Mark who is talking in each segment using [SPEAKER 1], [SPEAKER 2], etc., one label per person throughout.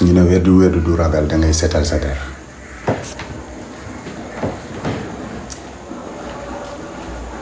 [SPEAKER 1] ñu ne weddu du ragal da ngay setal sa der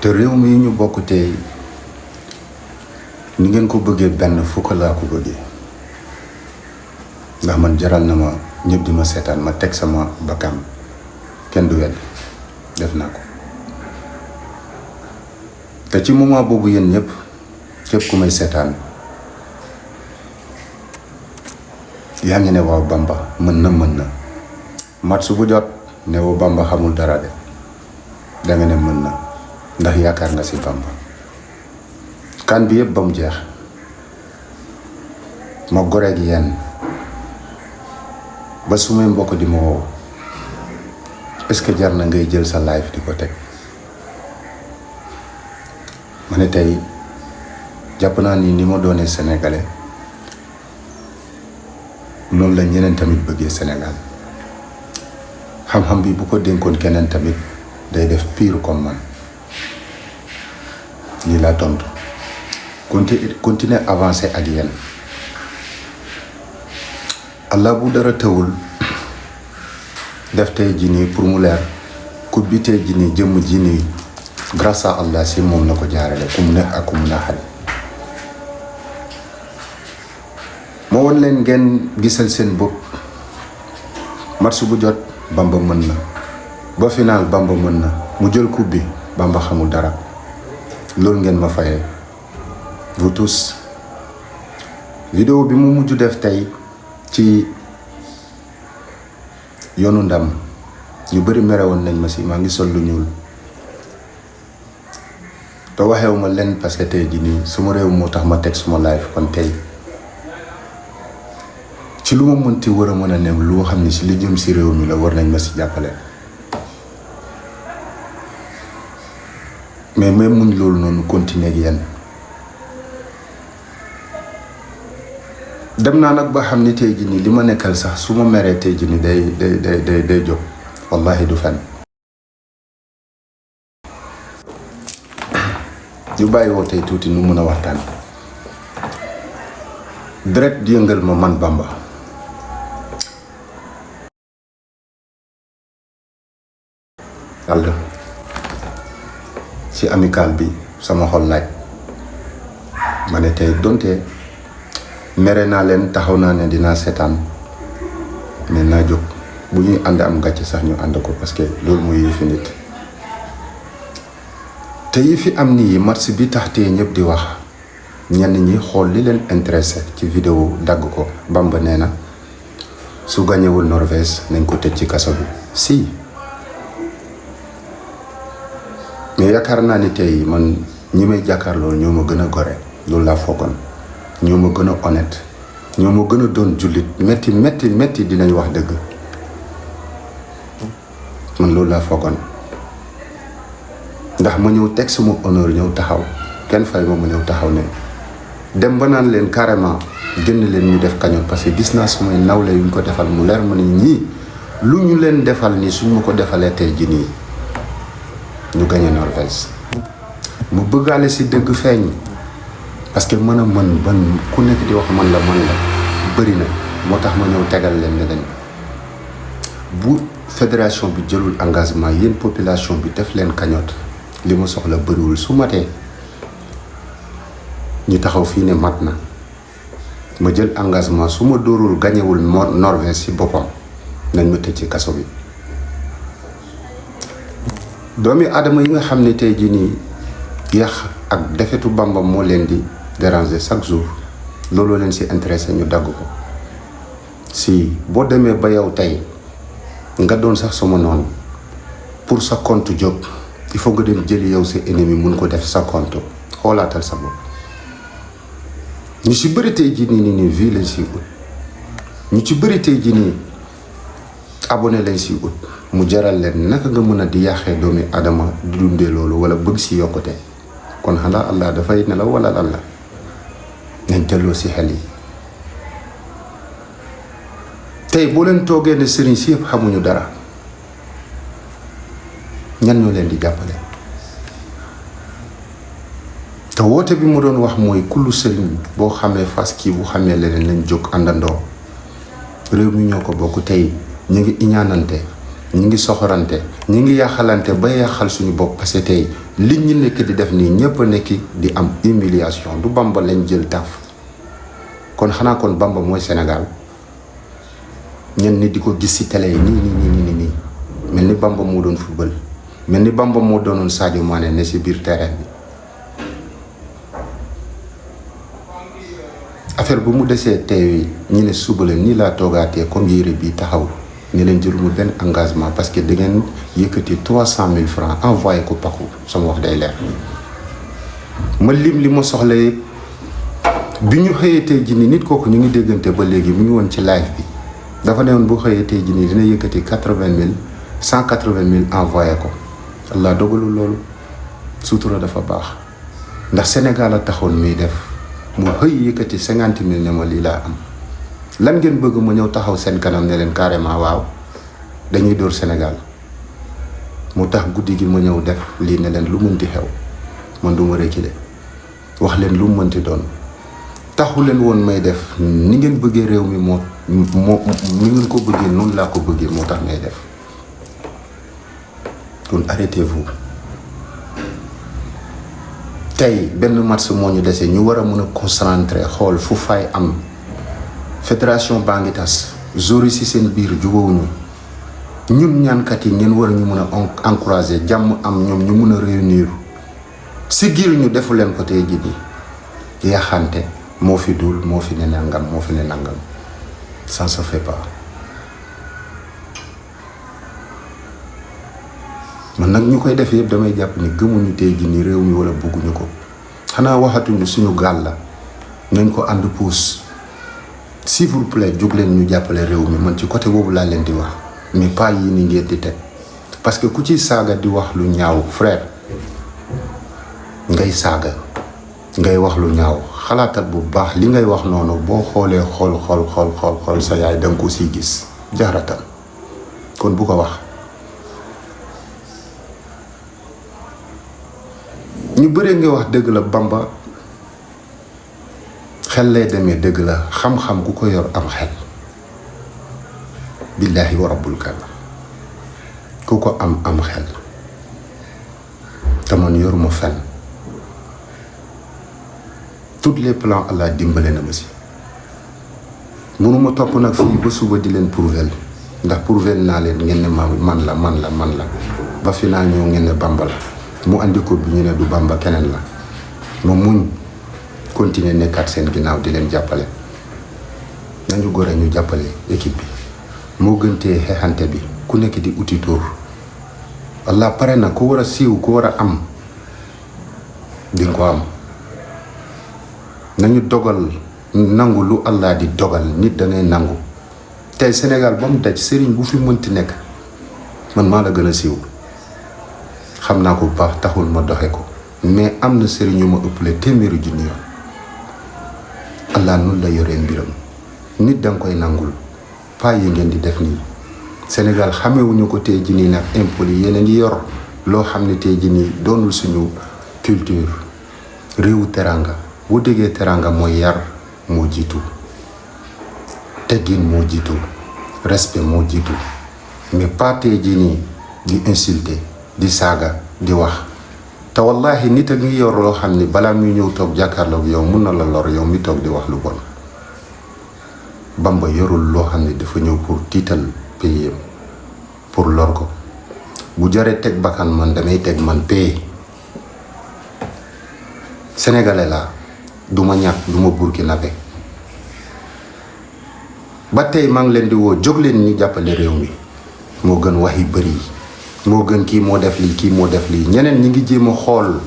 [SPEAKER 1] te réew mi ñu bokk tey ni ngeen ko bëggee benn fukk laa ko bëggee ndax man jaral na ma ñëpp di ma seetaan ma teg sama bakkan kenn du wedd def naa ko te ci moment boobu yéen ñëpp képp ku may seetaan yaa ngi ne waaw Bamba mën na match bu jot ne woo Bamba xamul dara de danga ne mën na ndax yaakaar nga ci Bamba kan bi yëpp ba mu jeex ma goreeg yéen ba su may mbokk di ma woo est-ce que jar na ngay jël sa live di ko teg ma ne tey jàpp naa ni ma doonee sénégalais noonu la ñeneen tamit bëggee Sénégal xam-xam bi bu ko dénkoon keneen tamit day def pire comme man lii laa tontu continuer avancer ak yéen Allah bu dara tëwul def tey ji nii pour mu leer ku bi tey ji nii jëmm ji nii grâce à Allah si moom na ko jaarale ku mu neex ak ku mu naxari moo won leen ngeen gisal seen bopp match bu jot Bamba mën na ba final Bamba mën na mu jël coupe bi Bamba xamul dara loolu ngeen ma fayee vous tous vidéo bi mu mujj def tey ci yoonu ndam ñu bari mere woon nañ ma si maa ngi sol lu ñuul te waxewu ma leen parce que tey ji nii suma réew moo tax ma teg suma live kon tey ci lu ma mënti war a mën a nem loo xam ne si li jëm si réew mi la war nañ ma si jàppale mais même muñ loolu noonu continuer ak yéen dem naa nag ba xam ni tey ji nii li ma nekkal sax su ma meree tey ji nii day jóg wallahi du fen ñu bàyyi woo tey tuuti nu mën a waxtaan direct di yëngal ma man Bamba yàlla ci amical bi sama xol laaj ma ne tey donte mere naa leen taxaw naa ne dinaa seetaan mais naa jóg bu ñuy ànd am gàcce sax ñu ànd ko parce que loolu mooy yëfi nit te yi fi am nii match bi tax te ñëpp di wax ñenn ñi xool li leen intéressé ci vidéo dagg ko Bamba nee na su gañewul Norvège nañ ko tëj ci kaso bi si mais yaakaar naa ni tey man ñi may jàkkaar loolu ñoo ma gën a gore loolu laa foogoon ñoo ma gën a honnête ñoo ma gën a doon jullit metti dinañ wax dëgg man loolu laa foogoon ndax ma ñëw teg sama honneur ñëw taxaw kenn fay ma ñëw taxaw ne dem ba naan leen carrément génn leen ñu def cagnotte parce que gis naa sumay nawle yu ñu ko defal mu leer ma ni ñii lu ñu leen defal nii suñ ma ko defalee tey ji nii ñu gagné Norvège mu bëggaale si dëgg feeñ parce que mën a mën ban ku nekk di wax man la bëri na moo tax ma ñëw tegal leen ne leen bu fédération bi jëlul engagement yéen population bi def leen cagnotte li ma soxla bëriwul su matee ñu taxaw fii ne mat na ma jël engagement su ma dóorul gañewul Norvège ci boppam nañ ma tëj ci kaso bi doomi aadama yi nga xam ne tey jii nii yàq ak defetu Bamba moo leen di déranger chaque jour looloo leen ci intéressé ñu dagg ko si boo demee ba yow tey nga doon sax sama noonu pour sa compte jóg il faut nga dem jëli yow sa ennemi mun ko def sa compte xoolaatal sa bopp ñu ci bëri tey jii nii vie lañ siy ut ñu ci bëri tey jii nii abonné lañ siy ut mu jaral leen naka nga mën a di yàqee doomi adama di dundee loolu wala bëgg si yokkute kon xanaa Allah dafay nelaw wala lan la nañ delloo si xel yi tey boo leen toogee ne sëriñ si yëpp xamuñu dara ñan ñoo leen di jàppale te woote bi mu doon wax mooy kullu sëriñ boo xamee fas kii bu xamee leneen lañ jóg àndandoo réew mi ñoo ko bokk. tey ñu ngi iñaanante, ñu ngi soxorante, ñu ngi yàqalante ba yàqal suñu bopp. parce que tey li ñu nekk di def nii ñëpp a nekk di am humiliation. du Bamba lañ jël taf. kon xanaa kon Bamba mooy Sénégal. ñen ni di ko gis ci télé yi nii mel ni Bamba moo doon football, mel ni Bamba moo doonoon Sadio Mané ne ci biir terrain bi. affaire bu mu desee tey ñi ne suba la nii laa toogaatee comme yére bi taxaw ni leen jëluma benn engagement parce que da ngeen yëkkati 300 000 francs envoyé ko Paco. sama wax day leer. ma lim li ma soxla yëpp bi ñu xëyee tey ji ni nit kooku ñu ngi déggante ba léegi mu ngi woon ci live bi. dafa ne woon bu xëyee tey ji nii dina yëkkati 80 000 180 000 envoyé ko. Allah dogalul loolu. sutura dafa baax ndax Sénégal a taxoon muy def. mu xëy yëkkati 50 000 ne ma lii laa am. lan ngeen bëgg ma ñëw taxaw seen kanam ne leen carrément waaw dañuy dóor Sénégal. mu tax guddi gi ma ñëw def lii ne leen lu mënti xew man du ma reculer wax leen lu mu mënti doon. taxu leen woon may def ni ngeen bëggee réew mi moo ni ngeen ko bëggee noonu laa ko bëggee moo tax may def. kon arrêtez-vous. tey benn match moo ñu dese ñu war a mën a concentrer xool fu fay am. fédération baa ngi tas. joueurs ci seen biir jubóowuñu. ñun ñaankat yi ngeen war ñu mën a encourager jàmm am ñoom ñu mën a réunir. si giir ñu defu leen ko tey jii bi yaxante moo fi dul moo fi ne nangam moo fi ne nangam ça se fait pas. man nag ñu koy def yëpp damay jàpp ni gëmuñu tey jii ni réew mi wala bëgguñu ko. xanaa waxatuñu suñu gaal la nañ ko ànd puus. s'il vous plaît jóg leen ñu jàppale réew mi man ci côté boobu laa leen di wax mais pas yi ni ngeen di teg. parce que ku ci saaga di wax lu ñaaw frère ngay saaga ngay wax lu ñaaw xalaatal bu baax li ngay wax noonu boo xoolee xool sa yaay danga ko siy gis jaaratal kon bu ko wax. ñu bëree nga wax dëgg la Bamba xel lay demee dëgg la xam-xam ku ko yor am xel billaahi wa rabbul kaaba ku ko am xel te man yoruma fenn tous les plans Allah dimbale na ma si. mënuma topp nag fii ba suba di leen prouver ndax prouver naa leen ngeen ne man la ba final ñëw ngeen ne Bamba la mu andi ko bi ñu ne du Bamba keneen la ma muñ continuer nekkaat seen ginnaaw di leen jàppale. nañu gore ñu jàppale équipe bi moo gëntee xeexante bi ku nekk di uti tur. Allah pare na ku war a siiw ku war a am di nga ko am. nañu dogal nangu lu Allah di dogal nit da ngay nangu. tey Sénégal ba mu daj sëriñ bu fi mënti nekk man maa la gën a siiw xam naa ko bu baax taxul ma doxe ko mais am na sëriñ yu ma ëppale téeméeri junni yoon. Allah noonu la yoree mbiram nit danga koy nangul pas yi ngeen di def nii. Sénégal xamewuñu ko tey jii nii nag impoli yéen a ngi yor loo xam ne tey jii nii doonul suñu culture. réewu teranga boo déggee teranga mooy yar moo jiitu teggin moo jiitu respect moo jiitu mais pas tey jii nii di insulter di saaga di wax. te wallahi nit a ngi yor loo xam ne balaa muy ñëw toog jàkkaarloog yow mun na la lor yow mi toog di wax lu bon. Bamba yorul loo xam ne dafa ñëw pour tiital pays pour lor ko. bu jaree teg bakkan man damay teg man pays. Sénégalais laa du ma ñàkk du ma burkinabé. ba tey maa ngi leen di woo jóg leen ñu jàppale réew mi moo gën wax yi bëri yi moo gën kii moo def lii kii moo def lii. ñeneen ñi ngi jéem a xool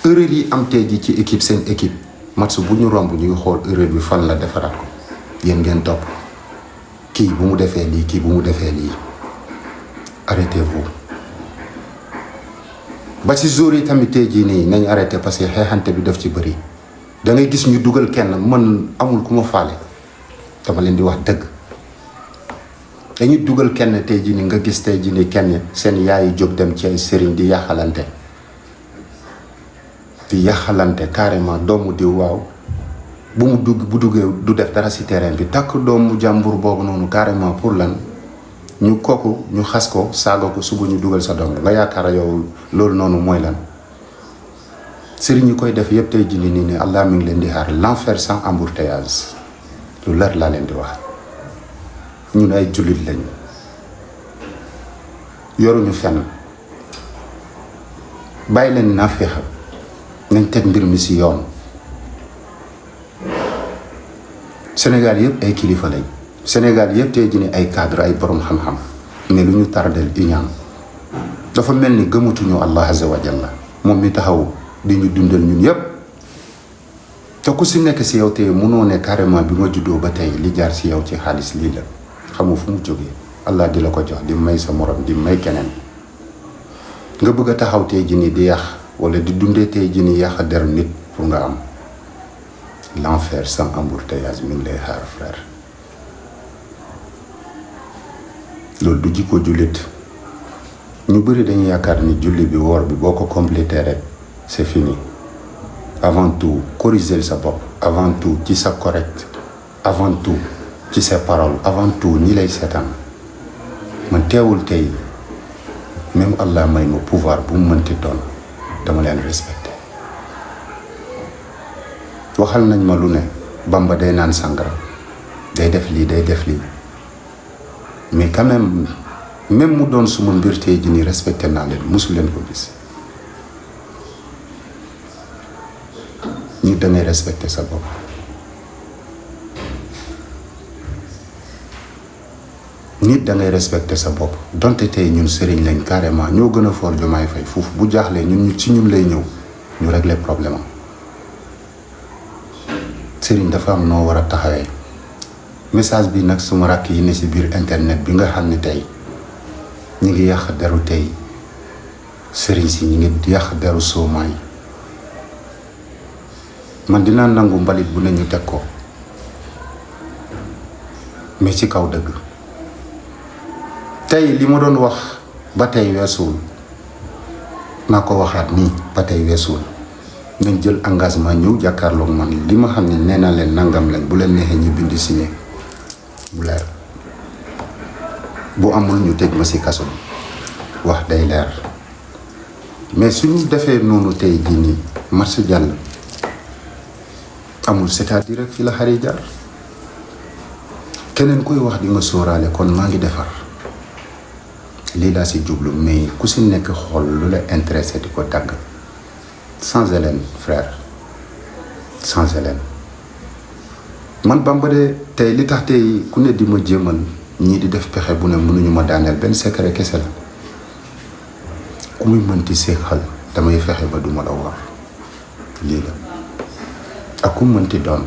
[SPEAKER 1] erreur yi am tey ji ci équipe seen équipe match bu ñu romb ñu ngi xool erreur bi fan la defaraat ko. yéen ngeen topp kii bu mu defee lii kii bu mu defee lii. arrêtez-vous. ba ci jour yi tamit tey jii nii nañ arrêté parce que xeexante bi daf ci bëri. da ngay gis ñu dugal kenn man amul ku ma faale dama leen di wax dëgg. dañuy dugal kenn tey jii nii nga gis tey jii nii kenn seen yaay yi jóg dem ci ay sëriñ di yàqalante carrément doomu diw waaw bu mu bu duggee du def dara ci terrain bi takk doomu jàmbur boobu noonu carrément pour lan ñu kooku ñu xas ko saaga ko suba ñu dugal sa doom nga yaakaar yow loolu noonu mooy lan. sëriñ ñi koy def yëpp tey jii nii ne Allah mi ngi leen di xaar l'enfer sans embouteillage lu leer laa leen di wax ñun ay jullit lañu yoruñu fenn bàyyi leen naafeex nañ teg mbir mi ci yoon. Sénégal yëpp ay kilifa lañ Sénégal yëpp tey jii nii ay cadre ay borom xam-xam mais lu ñu tardel iñaan dafa mel ni gëmatuñu Allah azza wa jalla moom mi taxaw di ñu dundal ñun yëpp te ku ci nekk ci yow te mënoo ne carrément bi ma juddoo ba tey li jaar ci yow ci xaalis lii la xamu fu mu jógee Allah di la ko jox di may sa morom di may keneen nga bëgg a taxaw tey jii nii di yàq wala di dundee tey jii nii yàq deru nit pour nga am l'enfer sans embouteillage mi ngi lay xaar frère. loolu du jikko jullit ñu bëri dañuy yaakaar ni julli bi woor bi boo ko complété rek c'est fini. Avant tout corriger sa bopp avant tout ci sa correct avant tout ci sa parole avant tout ñi lay seetaan man teewul tey même Allah may ma pouvoir bu mu mënti doon dama leen respecté. waxal nañ ma lu ne Bamba day naan sàngara day def lii day def lii mais quand même mu doon suma mbir tey ji nii respecté naa leen mosu leen ko gis. ñi dangay respecté sa bopp nit dangay respecté sa bopp donte tey ñun sëriñ lañ carrément ñoo gën a fort Diomaye Faye foofu bu jaaxlee ñun ci ñun lay ñëw ñu régler problème am. sëriñ dafa am noo war a taxawee message bi nag suma rakk yi ne ci biir internet bi nga xam ne tey ñi ngi yàq deru tey sëriñ si ñi ngi yàq deru soomaay man dinaa nangu mbalit bu ne ñu teg ko mais ci kaw dëgg. tey li ma doon wax ba tey weesuwul naa ko waxaat nii ba tey weesuwul nañ jël engagement ñëw jàkkaarloog man li ma xam ne nee naa leen nangam lañ bu leen neexee ñu bind signé bu leer bu amul ñu tëj ma ci kaso bi wax day leer mais suñu defee noonu tey jii nii marché jàll amul c'est-à-dire rek fi la xari jaar keneen kuy wax di nga sóoraale kon maa ngi defar lii laa ci jublu mais ku ci nekk xool lu la intéressé di ko dagg sans hélène frère sans hélène man Bamba de tey li tax tey ku ne di ma jéemal ñii di def pexe bu ne mënuñu ma daaneel benn secret kese la ku muy mënti seexal damay fexe ba duma la war lii la ak ku mënti doon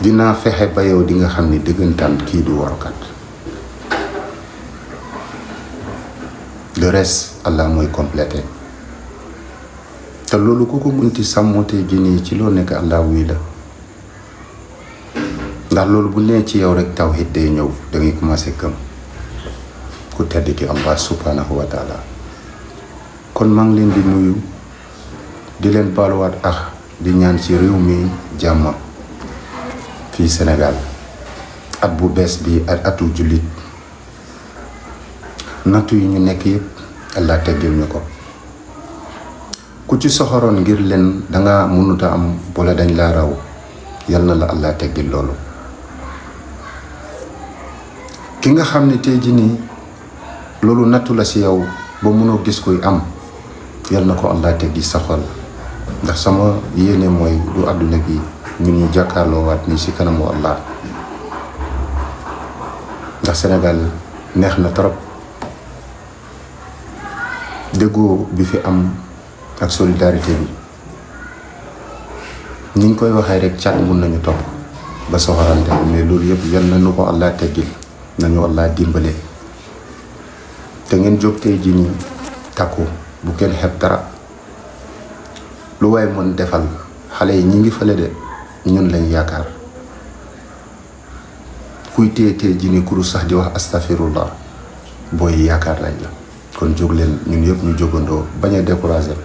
[SPEAKER 1] dinaa fexe ba yow di nga xam ne dëggantaan kii du warukat le reste Allah mooy complété te loolu ku ko mënti sàmmootee ji nii ci loo nekk Allah wuy la ndax loolu bu nee ci yow rek tawhid day ñëw da ngay commencé gëm ku tedd ki Allah subhanahu wa taala. kon maa ngi leen di nuyu di leen baaluwaat di ñaan ci réew mi jàmm fii Sénégal at bu bees bi ak atu jullit nattu yi ñu nekk yëpp Allah teggil ñu ko ku ci soxoroon ngir leen danga mënuta am wala dañ laa raw yal na la Allah teggil loolu ki nga xam ne tey ji nii loolu nattu la ci yow ba mënoo gis koy am yal na ko Allah teggi sa xol ndax sama yéene mooy du àdduna bi ñun ñu jàkkaarloo waat ni ci kanamu Allah ndax Sénégal neex na trop déggoo bi fi am ak solidarité bi ni ñu koy waxee rek cat mun nañu topp ba soxorante mais loolu yëpp yal na nu ko Allah teggil nañu Allah dimbale te ngeen jóg tey ji nii takku bu kenn xeeb dara lu waay mën defal xale yi ñi ngi fële de ñun lañ yaakaar kuy téye ji nii kuru sax di wax astafirullah booy yaakaar lañ la kon jóg leen ñun yëpp ñu jógandoo bañ a décourager